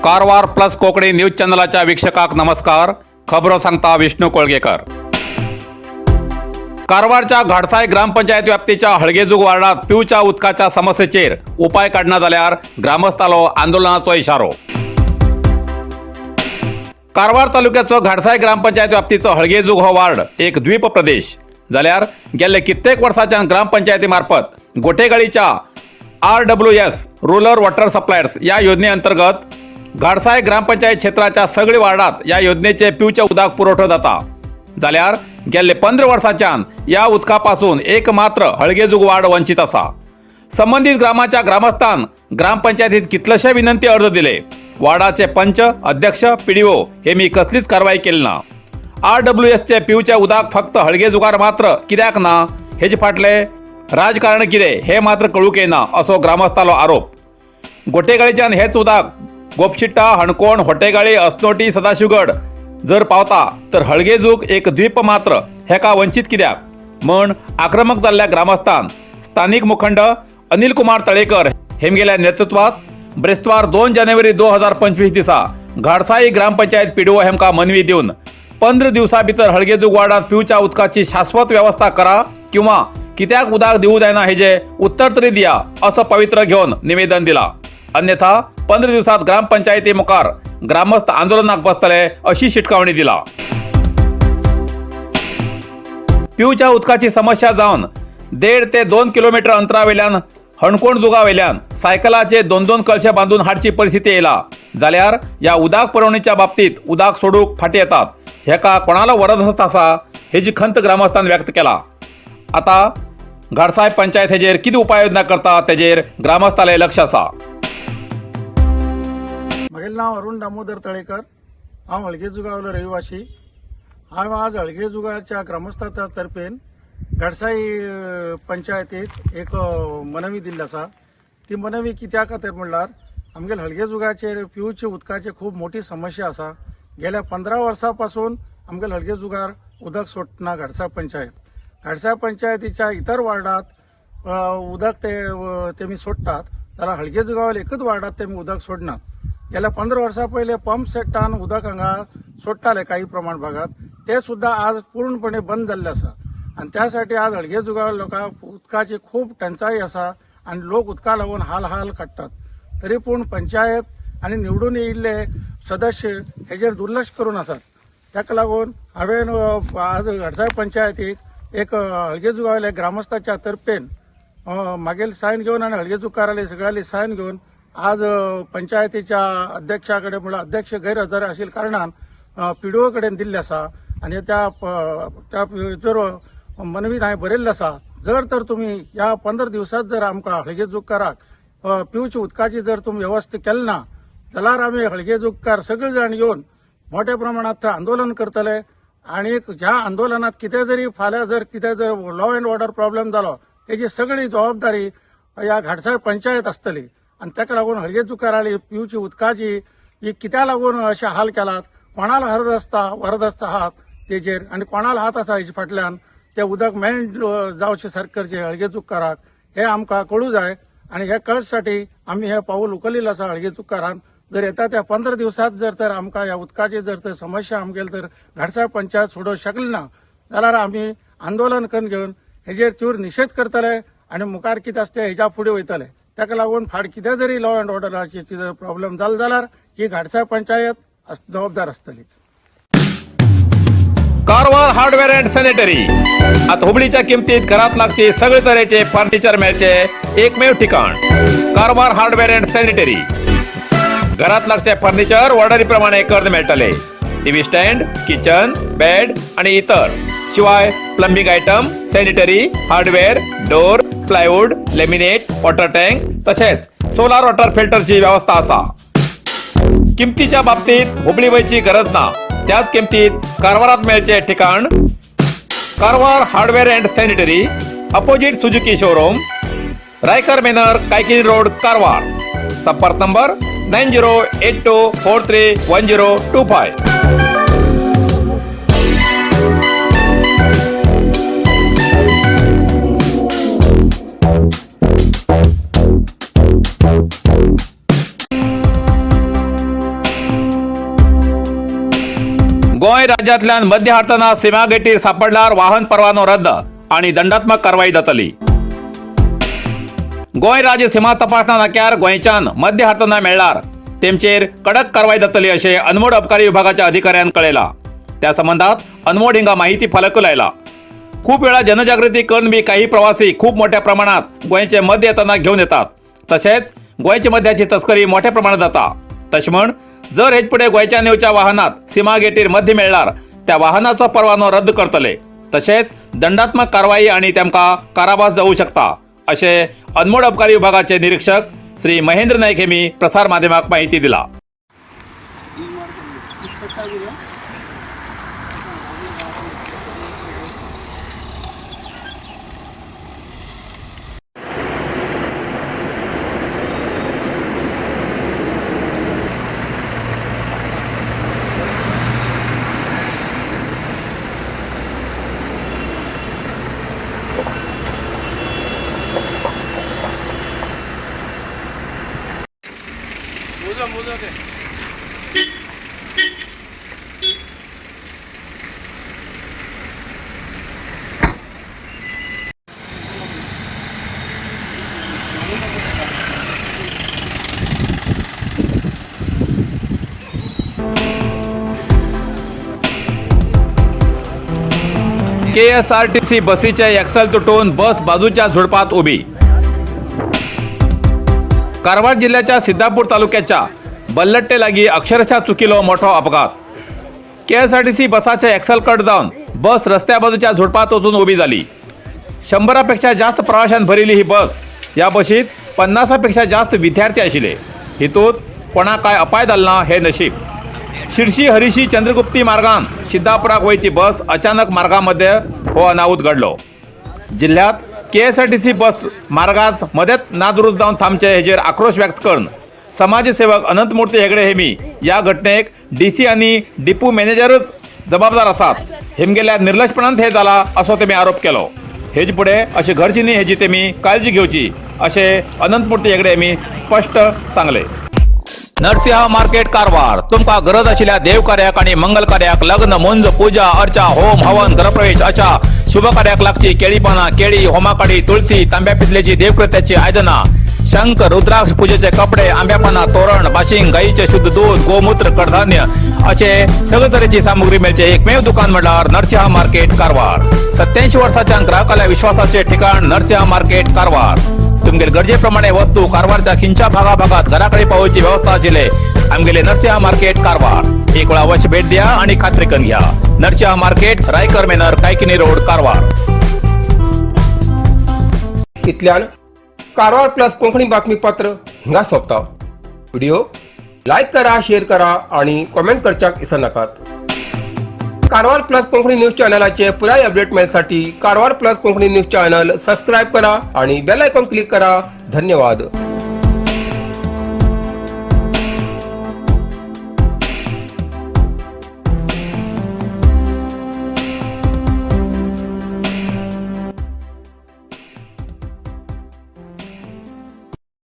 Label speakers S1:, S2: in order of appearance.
S1: Karwar plus Konkani news चॅनलाच्या वीक्षकांक नमस्कार. खबरो सांगता विष्णू कोळगेकर. कारवारच्या घाडसाय ग्रामपंचायत व्याप्तीच्या हळगेजूग वार्डात पिवच्या उदकाच्या समस्येचेर उपाय काडना जाल्यार ग्रामस्थालो आंदोलनाचो इशारो. कारवार तालुक्याचो घाडसाय ग्रामपंचायत व्याप्तीचो हळगेजूग हो वार्ड एक द्वीप प्रदेश जाल्यार गेल्ले कित्येक वर्साच्यान ग्रामपंचायती मार्फत गोटेगाळीच्या RWS rural water suppliers या योजने अंतर्गत घाडसाय ग्रामपंचायत क्षेत्राच्या सगळे वार्डात या योजनेचे पिवचे उदक पुरवठो जाता. जाल्यार गेल्ले 15 वर्साच्यान या उदका पासून एक मात्र हळगेजूग वार्ड वंचित आसा. संबंधित ग्रामाच्या ग्रामस्थान ग्रामपंचायतीत कितलेशे विनंती अर्ज दिले. वार्डाचे पंच अध्यक्ष पीडीओ हे मी कसलीच कारवाई केली ना. RWSचे पिवचे उदक फक्त हळगेजुगार मात्र कित्याक ना, हेजे फाटले राजकारण कितें हे मात्र कळूंक येना असो ग्रामस्थालो आरोप. गोटेगाळीच्यान हेच उदक गोपशिट्टा, हणकोण, होटेगाळी, असनोटी, सदाशिवगड जर पावता तर हळगेजूग एक द्वीप मात्र हेका वंचित कित्याक म्हण आक्रमक जाल्ल्या ग्रामस्थान स्थानिक मुखंड अनिल कुमार तळेकर हेमगेल्या नेतृत्वात ब्रेस्तावार 2 जानेवारी 2025 दिसा घाडसाई ग्रामपंचायत पीडीओ हेमका मनवी दिवन 15 दिवसा भितर हळगेजूग वार्डात पिवच्या उदकाची शाश्वत व्यवस्था करा किंवा कित्याक उदक दिवू जायना हेजे उत्तर तरी दिया असो पवित्र घेवन निवेदन दिला. अन्यथा 15 दिवसात ग्रामपंचायती मुखार ग्रामस्थ आंदोलनाक बसतले अशी शिटकावणी दिला. पिवच्या उदकाची समस्या जावन 1.5 ते 2 किलोमीटर अंतरावेल्यान हणकोण जुगावेल्यान सायकलाचे 2-2 कळशे बांदून हाडची परिस्थिती येयला. जाल्यार ह्या उदक पुरवणीच्या बाबतीत उदक सोडूंक फाटी येतात हेका कोणालो वरदहस्त आसा हेजी खंत ग्रामस्थान व्यक्त केला. आता घाडसाय पंचायत हेजेर कितें उपाययोजना करता तेजेर ग्रामस्थाले लक्ष आसा.
S2: म्हगेलें नांव अरुण दामोदर तळेकर. हांव हळगेजुगावलो रहिवाशी. हांव आज हळगेजुगाच्या ग्रामस्थाच्या तर्फेन घाडसाई पंचायतीत एक मनवी दिल्ली आसा. ती मनवी कित्या खातीर म्हणल्यार आमगेले हळगेजुगाचेर पिवच्या उदकाची खूब मोठी समस्या आसा. गेल्या 15 वर्सां पासून आमगेले हळगेजुगार उदक सोडना घाडसाय पंचायत. घाडसाय पंचायतीच्या इतर वार्डात उदक ते तेमी सोडटात, जाल्यार हळगेजुगावले एकूच वार्डात तेमी उदक सोडनात. गेल्या 15 वर्सां पयले पंप सेटान उदक हांगा सोडटाले काही प्रमाण भागात, ते सुद्दां आज पूर्णपणे बंद जाल्ले आसा. आनी त्या साठी आज हळगेजुगाव लोकांक उदकाची खूब टंचाई आसा आनी लोक उदका लागून हाल हाल काडटात. तरी पूण पंचायत आनी निवडून येयिल्ले सदस्य हेजेर दुर्लक्ष करून आसात. ताका लागून हांवें आज घाडसाय पंचायतीक एक हळगेजुगावले ग्रामस्थाच्या तर्फेन मागील सायन घेवन आनी हळगेजुगाराले सगळ्यांनी सायन घेवन आज पंचायतीच्या अध्यक्षा कडेन म्हणल्यार अध्यक्ष गैरहजर आशिल्ल्या कारणान पीडीओ कडेन दिल्ले आसा आनी त्या हेचेर मनवी हांवें बरयल्लें आसा. जर तर तुमी ह्या 15 दिवसांत जर आमकां हळगेजुगाराक पिवच्या उदकाची जर तुमी वेवस्था केली ना जाल्यार आमी हळगेजुगार सगळे जाण येवन मोठ्या प्रमाणात आंदोलन करतले. आनी ह्या आंदोलनात कितें जरी फाल्यां जर कितें जर लॉ एंड ऑर्डर प्रॉब्लेम जालो तेजी सगळी जबाबदारी ह्या घाडसाय पंचायत आसतली. आनी ताका लागून हळगेजुगाराली पिवची उदकाची ही कित्याक लागून अशे हाल केलात, कोणाला हरद आसता वरद आसा हात तेजेर आनी कोणाला हात आसा हेजे फाटल्यान ते उदक मेळ जावचें सारकें करचें हळगेजुगाराक हे आमकां कळूं जाय. आनी हे कळसाठी आमी हे पावल उखलिल्लें आसा हळगेजुगारान. जर येता त्या 15 दिवसांत जर तर आमकां ह्या उदकाची जर तर समस्या आमगेली तर घाडसाय पंचायत सोडोवंक शकली ना जाल्यार आमी आंदोलन करून घेवन हेजेर तीव्र निशेध करतले आनी मुखार कितें आसता तें हेज्या फुडें वयतले. ताका लागून फाट कितें जरी लॉ एंड ऑर्डराची जर प्रॉब्लेम जालो जाल्यार ही घाडसाय पंचायत जबाबदार आसतली.
S1: कारवार हार्डवेअर अँड सॅनिटरी आता हुबळीच्या किमतीत घरात लागचे सगळे तरेचे फर्निचर मेळचे एकमेव ठिकाण कारवार हार्डवेअर अँड सॅनिटरी. घरात लागचे फर्निचर ऑर्डरी प्रमाणे करून मेळटले. टीव्ही स्टँड, किचन, बेड आणि इतर शिवाय plumbing item, sanitary, hardware, door, plywood, laminate, water tank तसेच सोलार वॉटर फिल्टरची व्यवस्था असा. किमतीच्या बाबतीत हुबळी वयची गरज ना, त्याच किमतीत कारवारात मेळचे ठिकाण Karwar hardware and sanitary, opposite Suzuki showroom, Raikar manor, Kaikini road, Karwar. संपर्क नंबर 9082431025. Goa राज्यांतल्यान मद्य हाडटना सीमा गेटीर सापडल्यार वाहन परवानो रद्द आणि दंडात्मक कारवाई जातली. गोंय राज्य सीमा तपासणा नाक्यार गोंयच्यान मद्य हाडटना मेळ्ळार तेमचेर कडक कारवाई जातली अशें अनमोड अबकारी विभागाच्या अधिकाऱ्यान कळयला. त्या संबंदात अनमोड हिंगा माहिती फलक लायला. खूप वेळा जनजागृती करून बी काही प्रवासी खूप मोठ्या प्रमाणात गोंयचे मद्य येताना घेऊन येतात. तशेंच गोंयच्या मद्याची तस्करी मोठ्या प्रमाणात जाता. तशें म्हण जर हेच फुडें गोंयच्यान येवच्या वाहनात सीमा गेटीर मद्य मेळ्ळार त्या वाहनाचो परवानो रद्द करतले, तशेंच दंडात्मक कारवाई आणि तेमकां कारावास जावू शकता अशें अनमोड अबकारी विभागाचे निरीक्षक श्री महेंद्र नाईक हेमी प्रसार माध्यमाक माहिती दिला. केएसआरटीसी बसीचे एक्सल तुटून बस बाजूच्या झुडपात उभी. कारवार जिल्ह्याच्या सिद्धापूर तालुक्याच्या बल्लट्टे लागी अक्षरशः चुकीलो मोठो अपघात. केएसआरटीसी बसाचे एक्सल कट जावन बस रस्त्या बाजूच्या झुडपात वचून उभी झाली. 100पेक्षा जास्त प्रवाशान भरिल्ली ही बस. ह्या बशीत 50पेक्षा जास्त विद्यार्थी आशिल्ले. हितूत कोणाक काय अपाय जालो ना हे नशीब. शिरशी हरिशी चंद्रगुप्ती मार्गान सिद्धापुराक वयची बस अचानक मार्गामध्ये हो अनाहूत घडलो. जिल्ह्यात केएसआरटीसी बस मार्गात मदेत नादुरुस्त जावन थांबचे हेजेर आक्रोश व्यक्त करून समाजसेवक अनंतमूर्ती हेगडे हेमी या घटनेक डीसी आनी डिपो मॅनेजरच जबाबदार आसात, हेमगेल्या निर्लक्षपणान हे जाला असो तेमी आरोप केलो. हेज फुडें अशें घडची न्ही हेजी तेमी काळजी घेवची अशें अनंतमूर्ती हेगडे हेमी स्पश्ट सांगलें. नरसिंह मार्केट कारवार तुमकां गरज आशिल्ल्या देवकार्याक आणि मंगल कार्याक, लग्न, मुंज, पूजा अर्चा, होम हवन, गृहप्रवेश अशा शुभ कार्याक लागची केळी पानां, केळी, होमाकाडी, तुळसी, तांब्या पितलेची देवकृत्याची आयदनां, शंख, रुद्राक्ष, पूजेचे कपडे, आंब्या पानां, तोरण, बाशिंग, गाईचे शुद्ध दूध, गोमूत्र, कडधान्य असे सगळे तरेची सामुग्री मेळचे एकमेव दुकान म्हणल्यार नरसिंह मार्केट कारवार. 87 वर्साच्या ग्राहकाल्या विश्वासाचे ठिकाण नरसिंह मार्केट कारवार. तुमगेले गरजेप्रमाणे वस्तू कारवारच्या खिंच्या भागाभागात घराकडे पावोवची व्यवस्था आशिल्ले आमगेले नरसिंह मार्केट कारवार. एक वेळा अवश्य भेट द्या आणि खात्री करून घ्या. Narasimha market, Raikar manor, Kaikini road, Karwar.
S3: इतल्यान कारवार प्लस कोंकणी बातमीपत्र हिंगा सोंपता. व्हिडिओ लायक करा, शेअर करा आणि कॉमेंट करच्याक विसरनाकात. कारवार प्लस कोंकणी न्यूज चॅनलाचे पुराय update मेळसाठी Karwar plus Konkani news channel subscribe करा आणि बेल आयकॉन क्लिक करा. धन्यवाद.